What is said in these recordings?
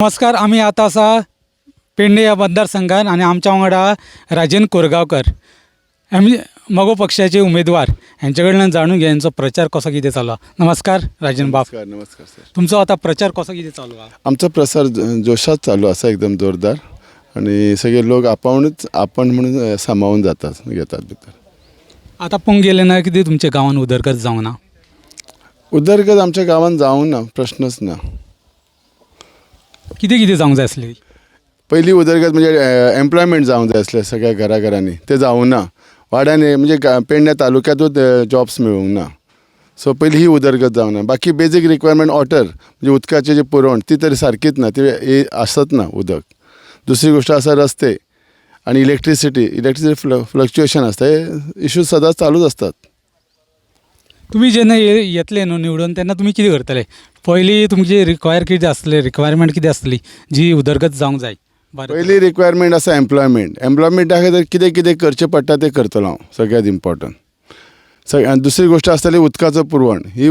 नमस्कार, आमी आतां आसा पेडणे ह्या मतदारसंघान आनी आमच्या वांगडा राजेंद्र कोरगांवकर, आमी मगो पक्षाचे उमेदवार. हेंच्या कडल्यान जाणून घेया हेंचो प्रचार कसो कितें चालू आहा. नमस्कार राजेंद्र बाब. नमस्कार, नमस्कार सर. तुमचो आतां प्रचार कसो कितें चालू आहा? आमचो प्रसार जोशात चालू आसा, एकदम जोरदार आनी सगळे लोक आपावणूच आपण म्हणून सामावून जातात, घेतात भितर. आतां पळोवंक गेलें ना, कितें तुमच्या गांवान उदरगत जावंक ना? उदरगत आमच्या गांवांत जावंक ना, प्रश्नच ना. कितें कितें जावंक जाय आसली? पयली उदरगत म्हणजे एम्प्लॉयमेंट जावंक जाय आसलें सगळ्या घराघरांनी, तें जावंक ना. वाड्यांनी म्हणजे पेडण्या तालुक्यांतूच जॉब्स मेळूंक ना. सो पयली ही उदरगत जावंक ना. बाकी बेजीक रिक्वायरमेंट, वॉटर म्हणजे उदकाची जी पुरवण, ती तरी सारकीच ना, ती आसत ना उदक. दुसरी गोश्ट आसा रस्ते आनी इलेक्ट्रिसिटी. इलेक्ट्रिसिटी फ्लक्च्युएशन आसता. हे इशूज सदांच चालूच आसतात. तुमी जेन्ना येतले न्हू निवडून, तेन्ना तुमी कितें करतले पयलीं? तुमची रिक्वायर कितें आसतलें, रिक्वायरमेंट कितें आसतली जी उदरगत जावंक जाय भारतांत? पयली रिक्वायरमेंट आसा एम्प्लॉयमेंट. एम्प्लॉयमेंटा खातीर कितें कितें करचें पडटा तें करतलो हांव, सगळ्यांत इम्पॉर्टंट. आनी दुसरी गोश्ट आसतली उदकाचो पुरवण. ही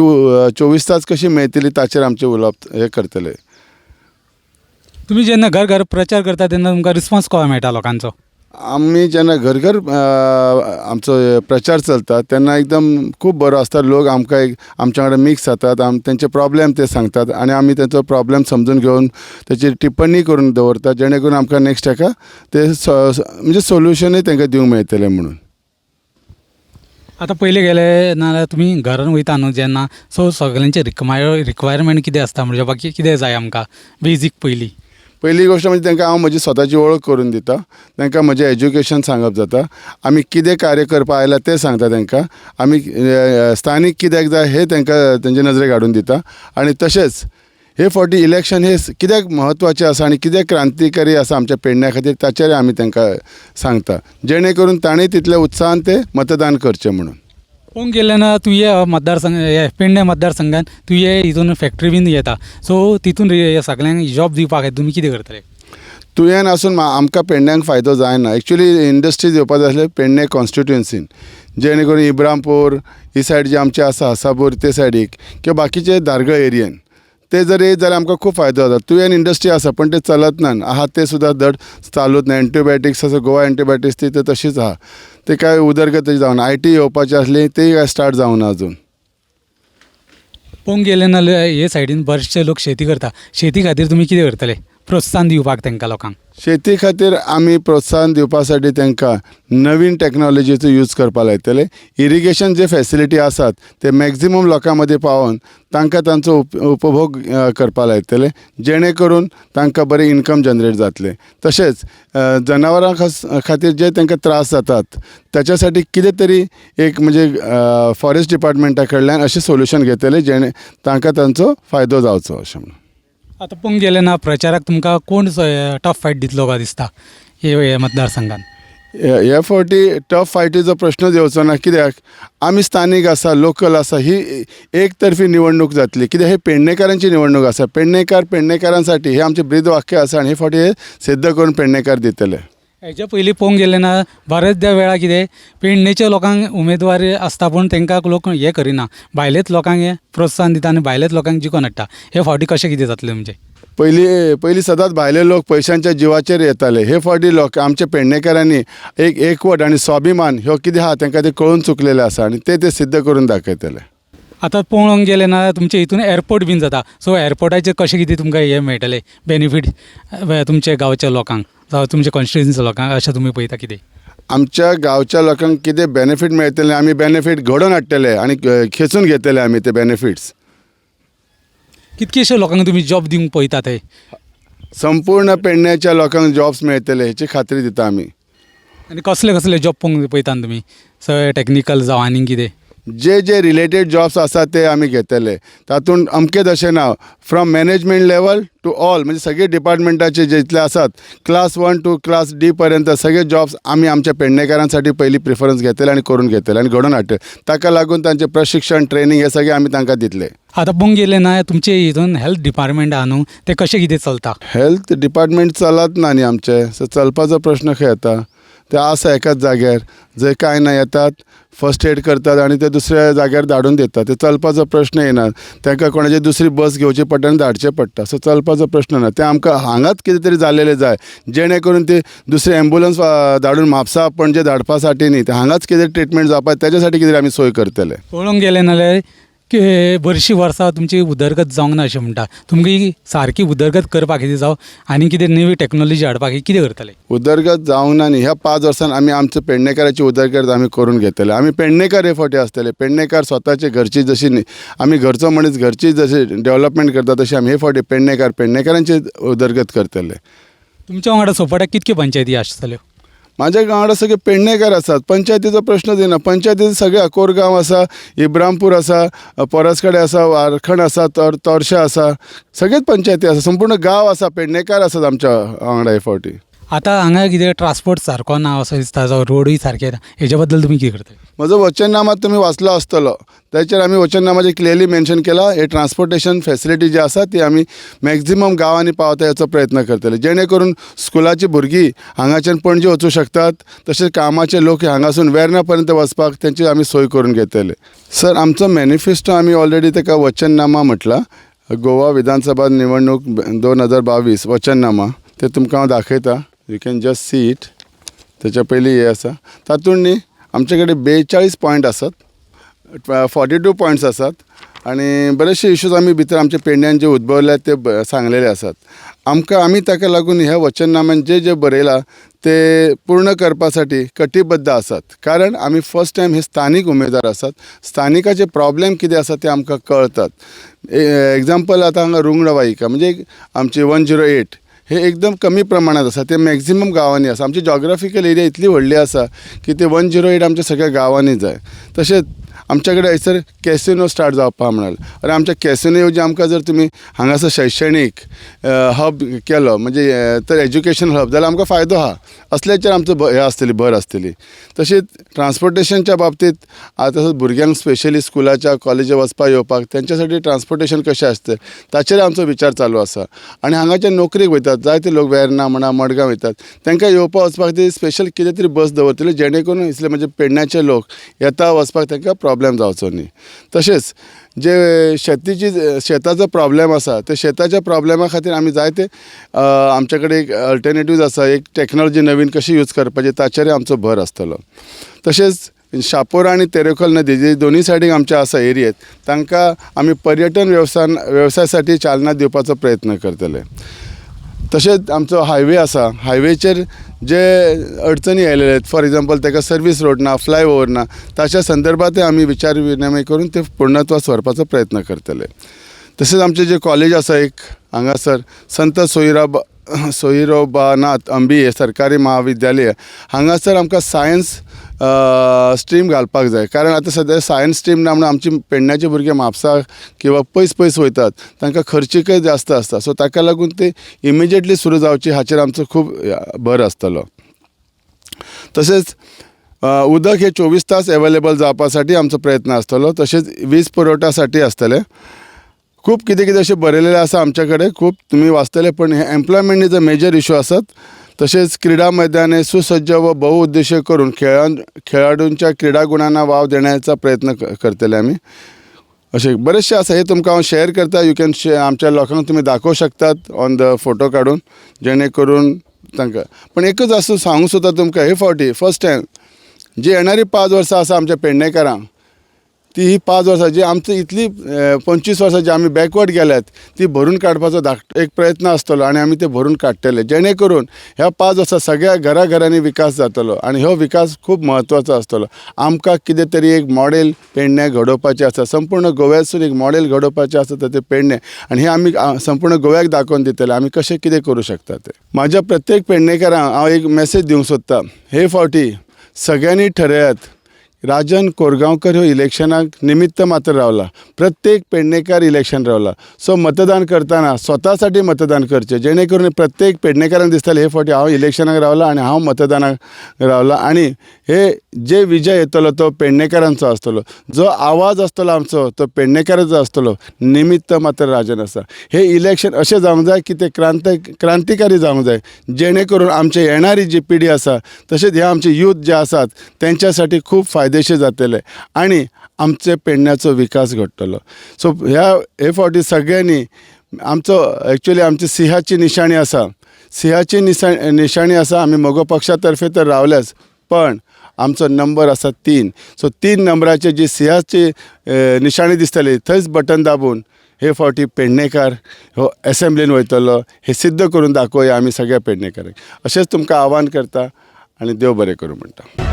24 तास कशी मेळटली ताचेर आमचें उलोवप हें करतले. तुमी जेन्ना घर घर प्रचार करता तेन्ना तुमकां रिस्पॉन्स कसो मेळटा लोकांचो? आमी जेन्ना घर घर आमचो प्रचार चलता तेन्ना एकदम खूब बरो आसता. लोक आमकां एक आमच्या वांगडा मिक्स जातात, तेंचे प्रॉब्लेम ते सांगतात आनी आमी तेंचो प्रॉब्लेम समजून घेवन तेची टिप्पणी करून दवरतात, जेणे करून आमकां नेक्स्ट हाका ते म्हणजे सोल्युशनूय तांकां दिवंक मेळटलें म्हणून. आतां पयलीं गेले नाजाल्यार तुमी घरान वयता न्हू जेन्ना, सो सगल्यांचे रिक्वायरमेंट कितें आसता, म्हणजे बाकी कितें जाय आमकां बेजीक पयलीं? पयली गोश्ट म्हणजे तांकां हांव म्हजी स्वताची वळख करून दिता. तांकां म्हजें एज्युकेशन सांगप जाता. आमी कितें कार्य करपा आयला तें सांगता तांकां. आमी स्थानीक कित्याक जाय हें तांकां तेंचे नजरेक हाडून दिता आनी तशेंच हे फावटी इलेक्शन हे कित्याक म्हत्वाचें आसा आनी कित्याक क्रांतिकारी आसा आमच्या पेडण्या खातीर, ताचेर आमी तांकां सांगता, जेणे करून तांणी तितल्या उत्साहान ते मतदान करचें म्हणून. पळोवंक गेलें ना, तुये मतदारसंघ, हे पेडणे मतदारसंघान तुये हितून फॅक्टरी बीन येता, सो तितून हे सगल्यांक जॉब दिवपा खातीर तुमी कितें करतले? तुयेन आसून आमकां पेडण्यांक फायदो जायना. एक्चुली इंडस्ट्रीज येवपा जाय आसले पेडणे कॉन्स्टिट्युएन्सीन, जेणे करून इब्रामपूर ही सायड जी आमची आसा, आसापूर ते सायडीक किंवा बाकीचे धारगळ एरियेन ते जर येयत जाल्यार आमकां खूब फायदो जाता. तुयेन इंडस्ट्री आसा पण ते चलत ना, आहा ते सुद्दां धड चालूच ना. एंटीबायोटिक्स आसा, गोवा एंटीबायोटिक्स, ती तर तशीच आहा, ते काय उदरगत जावना. IT येवपाची आसली, तेय काय स्टार्ट जावना अजून. पळोवंक गेलें नाल्यार हे सायडीन बरेचशे लोक शेती करता. शेती खातीर तुमी कितें करतले प्रोत्साहन दिवपाक तांकां लोकांक? शेती खातीर आमी प्रोत्साहन दिवपा साठी तांकां नवीन टॅक्नॉलॉजीचो यूज करपा लायतले. इरिगेशन जे फेसिलिटी आसात ते मॅक्झिमम लोकां मदीं पावोवन तांकां तांचो उपभोग करपा लायतले, जेणे करून तांकां बरें इनकम जनरेट जातलें. तशेंच जनावरां खातीर जे तांकां त्रास जातात ताच्या साठी कितें तरी एक म्हणजे फॉरेस्ट डिपार्टमेंटा कडल्यान अशें सोल्युशन घेतले, जेणे तांकां तांचो फायदो जावचो अशें म्हणून. आतां पळोवंक गेलें ना, प्रचाराक तुमकां कोण टफ फायट दितलो काय दिसता हे हे मतदारसंघान? हे हे फावटी टफ फायटीचो प्रश्नच येवचो ना, कित्याक आमी स्थानीक आसा, लोकल आसा. ही एक तर्फी निवडणूक जातली, कित्याक हे पेडणेकारांची निवडणूक आसा. पेडणेकार पेडणेकारांसाठी हे आमचें ब्रीद वाक्य आसा आनी हे फावटी हे सिद्ध करून पेडणेकार दितले. हेच्या पयलीं पळोवंक गेलें ना, बरेचदा वेळार कितें पेडणेच्या लोकांक उमेदवार आसता पूण तांकां लोक हें करिना, भायलेच लोकांक हे प्रोत्साहन दिता आनी भायलेच लोकांक जिखोवन हाडटा. हे फावटी कशें कितें जातलें तुमचें? पयलीं पयलीं सदांच भायले लोक पयशांच्या जिवाचेर येताले. हे फावटी लोक आमच्या पेडणेकारांनी एक एकवट आनी स्वाभिमान ह्यो कितें आहा तांकां तें कळून चुकलेलें आसा आनी ते ते सिद्ध करून दाखयतले. आतां पळोवंक गेलें ना, तुमचे हितून एरपोर्ट बीन जाता, सो एरपोर्टाचेर कशें कितें तुमकां हें मेळटलें बेनिफीट तुमच्या गांवच्या लोकांक जावं तुमच्या कॉन्स्टिट्युएन्सी लोकांक, अशें तुमी पळयता कितें? आमच्या गांवच्या लोकांक कितें बेनिफीट मेळटलें, आमी बेनिफीट घडोवन हाडटले आनी खेचून घेतले आमी ते बेनिफिट्स. कितकेशे लोकांक तुमी जॉब दिवंक पळयता ते? संपूर्ण पेडण्याच्या लोकांक जॉब्स मेळटले हेची खात्री दिता आमी. आनी कसले कसले जॉब पळोवंक पळयता तुमी? सगळे टॅक्निकल जावं आनीक कितें? जे जे रिलेटेड जॉब्स आसात ते आमी घेतले. तातूंत अमकेच अशें ना, from management level to all, म्हणजे सगळे डिपार्टमेंटाचे जितले आसात, class 1 to class D पर्यंत सगळे जॉब्स आमी आमच्या पेडणेकारांसाठी पयली प्रिफरन्स घेतले आनी करून घेतले आनी घडोवन हाडटले. ताका लागून तांचें प्रशिक्षण, ट्रेनींग हे सगळें आमी तांकां दितले. आतां पळोवंक गेलें ना, तुमचे हितून हेल्थ डिपार्टमेंट आहा न्हू, तें कशें कितें चलता? हेल्थ डिपार्टमेंट चलत ना न्ही आमचें, सो चलपाचो प्रश्न खंय येता? ते आसा एकाच जाग्यार जंय कांय ना, येतात फर्स्ट एड करतात आनी ते दुसऱ्या जाग्यार धाडून दितात. ते चलपाचो प्रश्न येना, तांकां कोणाची दुसरी बस घेवची पडटा आनी धाडचें पडटा. सो चलपाचो प्रश्न ना. ते आमकां हांगाच कितें तरी जालेलें जाय जेणे करून ते दुसरी एम्बुलंस धाडून म्हापसा पणजे धाडपा साठी न्ही, ते हांगाच कितें ट्रिटमेंट जावपाक तेज्या साठी कितें आमी सोय करतले. पळोवंक गेलें नाल्यार की बरीचशीं वर्सां तुमची उदरगत जावंक ना अशें म्हणटा. तुमची सारकी उदरगत करपाक कितें जावं आनी कितें नवी टॅक्नोलॉजी हाडपाक कितें करतले? उदरगत जावंक ना न्ही, ह्या 5 वर्सान आमी आमच्या पेडणेकाराची उदरगत आमी करून घेतले. आमी पेडणेकार हे फावटी आसतले. पेडणेकार स्वताचे घरची जशी न्ही, आमी घरचो मनीस घरची जशी डेवलपमेंट करता तशी आमी हे फावटी पेडणेकार पेडणेकारांची उदरगत करतले. तुमच्या वांगडा सपोर्टाक कितक्यो पंचायती आसतल्यो? म्हाज्या वांगडा सगळे पेडणेकार आसात. पंचायतीचो प्रश्नच येना. पंचायतीचो सगळे कोरगांव आसा, इब्रामपूर आसा, पोरसकडे आसा, वारखंड आसा, तोरशें आसा, सगळेच पंचायती आसा, संपूर्ण गांव आसा, पेडणेकार आसात आमच्या वांगडा हे फावटी. आतां हांगा कितें ट्रान्सपोर्ट सारको ना असो दिसता, जावं रोडूय सारके ना, हेजे बद्दल तुमी कितें करतले? म्हजो वचननामा तुमी वाचलो आसतलो. ताचेर आमी वचननामाचेर क्लियरली मेन्शन केला, हे ट्रान्सपोर्टेशन फेसिलिटी जी आसा ती आमी मॅक्झिमम गांवांनी पावता हेचो प्रयत्न करतले, जेणे करून स्कुलाची भुरगीं हांगाच्यान पणजे वचूं शकतात. तशेंच कामाचे लोक हांगासून वेर्ना पर्यंत वचपाक तेंची आमी सोय करून घेतले. सर, आमचो मॅनिफेस्टो आमी ऑलरेडी ताका वचननामा म्हटला, गोवा विधानसभा निवडणूक 2022 वचननामा. ते तुमकां हांव दाखयता, you can just see it. तेच्या पयलीं हें आसा, तातूंत न्ही आमचे कडेन 42 पॉयंट आसात, 42 पॉयंट्स आसात आनी बरेचशे इश्यूज आमी भितर आमच्या पेडण्यान जे उद्भवल्यात ते सांगलेले आसात आमकां. आमी ताका लागून ह्या वचननाम्यान जे जे बरयलां ते पूर्ण करपासाठी कटिबद्ध आसात, कारण आमी फर्स्ट टायम हे स्थानीक उमेदवार आसात. स्थानिकाचे प्रॉब्लेम कितें आसा ते आमकां कळतात. एग्जाम्पल, आतां हांगा रुग्णवाहिका म्हणजे आमची 108 हे एकदम कमी प्रमाणात आसा, ते मॅक्झिमम गांवांनी आसा. आमची जॉग्राफिकल एरिया इतली व्हडली आसा की ते 108 आमच्या सगळ्या गांवांनी जाय. तशेंच आमच्या कडेन हयसर कॅसिनो स्टार्ट जावपा म्हणाल, आनी आमच्या कॅसिनो ऐवजी आमकां जर तुमी हांगासर शैक्षणीक हब केलो म्हणजे तर एज्युकेशन हब जाल्यार आमकां फायदो आहा. असल्याचेर आमचो हें आसतली, भर आसतली. तशीच ट्रान्सपोर्टेशनच्या बाबतींत आतां भुरग्यांक स्पेशली स्कुलाच्या कॉलेजी वचपाक येवपाक तेंच्या साठी ट्रान्सपोर्टेशन कशें आसतलें ताचेर आमचो विचार चालू आसा. आनी हांगाचे नोकरेक वयतात जायते लोक, वेर्ना म्हणा, मडगांव वयतात, तांकां येवपा वचपाक खातीर स्पेशल कितें तरी बस दवरतले, जेणे करून इसले म्हणजे पेडण्याचे लोक येता वचपाक तांकां प्रॉब्लेम जावचो न्ही. तशेंच जे शेतीची शेताचो प्रॉब्लेम आसा, ते शेताच्या प्रॉब्लेमा खातीर आमी जायते आमचे कडेन एक अल्टरनेटिव्ज आसा, एक टॅक्नोलॉजी नवीन कशी यूज करपाची ताचेरय आमचो भर आसतलो. तशेंच शापोरा आनी तेरेखोल नदी जे दोनूय सायडीक आमचे आसा एरियेत, तांकां आमी पर्यटन व्यवसायासाठी चालना दिवपाचो प्रयत्न करतले. तशेंच आमचो हायवे आसा, हायवेचेर जे अडचणी आयलेले आहेत, फॉर एग्जाम्पल ताका सर्वीस रोड ना, फ्लाय ओवर ना, ताच्या संदर्भातय आमी विचार विनिमय करून ते पूर्णत्वास व्हरपाचो प्रयत्न करतले. तशेंच आमचें जें कॉलेज आसा एक हांगासर संत सोहिरोबानाथ अंबिये सरकारी महाविद्यालय, हांगासर आमकां सायन्स स्ट्रीम घालपाक जाय, कारण आतां सद्या सायन्स स्ट्रीम ना म्हणून आमची पेडण्याचे भुरगे म्हापसा किंवा पयस पयस वयतात, तांकां खर्चीकय जास्त आसता. सो ताका लागून ते इमिजिएटली सुरू जावची हाचेर आमचो खूब भर आसतलो. तशेंच उदक हे 24 तास एवेलेबल जावपासाठी आमचो प्रयत्न आसतलो. तशेंच वीज पुरवठ्यासाठी आसतले. खूब कितें कितें अशें बरयलेलें आसा आमच्या कडेन, खूब तुमी वाचतले, पण हे employment is a major issue आसत. तशेंच क्रीडा मैदान हे सुसज्ज व बहुउद्देशीय करून खेळाडूंच्या क्रीडा गुणांना वाव देण्याचा प्रयत्न करतले आमी. अशें बरेचशें आसा, हे तुमकां हांव शेअर करता. You can share, आमच्या लोकांक तुमी दाखोवंक शकतात ऑन the photo काडून, जेणे करून तांकां. पण एकूच आसूं, सांगूंक सोदता तुमकां, हे फावटी फर्स्ट टायम जी येणारी 5 वर्सां आसा आमच्या पेडणेकारांक, ती ही 5 वर्सां जी आमची इतली 25 वर्सां जी आमी बॅकवर्ड गेल्यात ती भरून काडपाचो एक प्रयत्न आसतलो आनी आमी ते भरून काडटले, जेणे करून ह्या 5 वर्सां सगळ्या घराघरांनी विकास जातलो आनी हो विकास खूब म्हत्वाचो आसतलो. आमकां कितें तरी एक मॉडेल पेडण्यां घडोवपाचें आसा, संपूर्ण गोव्यासून एक मॉडेल घडोवपाचें आसा, तर तें पेडणें आनी हें आमी संपूर्ण गोव्याक दाखोवन दितले आमी कशें कितें करूं शकता तें. म्हाज्या प्रत्येक पेडणेकारांक हांव एक मॅसेज दिवंक सोदतां, हे फावटी सगळ्यांनी ठरयात. राजन कोरगांवकर ह्यो इलेक्शनाक निमित्त मात्र रावला. प्रत्येक पेडणेकार इलेक्शन रावला. सो मतदान करतना स्वता साठी मतदान करचें, जेणे करून प्रत्येक पेडणेकारांक दिसतलें हे फावटी हांव इलेक्शनाक रावला आनी हांव मतदानाक रावला आनी हे जे विजय येतलो तो पेडणेकारांचो आसतलो, जो आवाज आसतलो आमचो तो पेडणेकाराचो आसतलो. निमित्त मात्र राजन आसा. हे इलेक्शन अशें जावंक जाय की ते क्रांतिकारी जावंक जाय, जेणे करून आमचे येणारी जी पिढी आसा तशेंच हे आमचे यूथ जे आसात तेंच्यासाठी खूब फायदेशीर जातले आनी आमचे पेडण्याचो विकास घडटलो. सो ह्या हे फावटी सगळ्यांनी आमचो एक्चुली आमची सिंहाची निशाणी आसा, सिंहाची निशाणी आसा. आमी मगो पक्षा तर्फे तर रावल्याच, पण आमचो नंबर आसा 3. सो 3 नंबराचे जी सिंहाची निशाणी दिसतली थंयच बटन दाबून हे फावटी पेडणेकार हो एसेंब्लीन वयतलो हे सिद्ध करून दाखोवया आमी सगळ्या पेडणेकारांक. अशेंच तुमकां आव्हान करता आनी देव बरें करूं म्हणटा.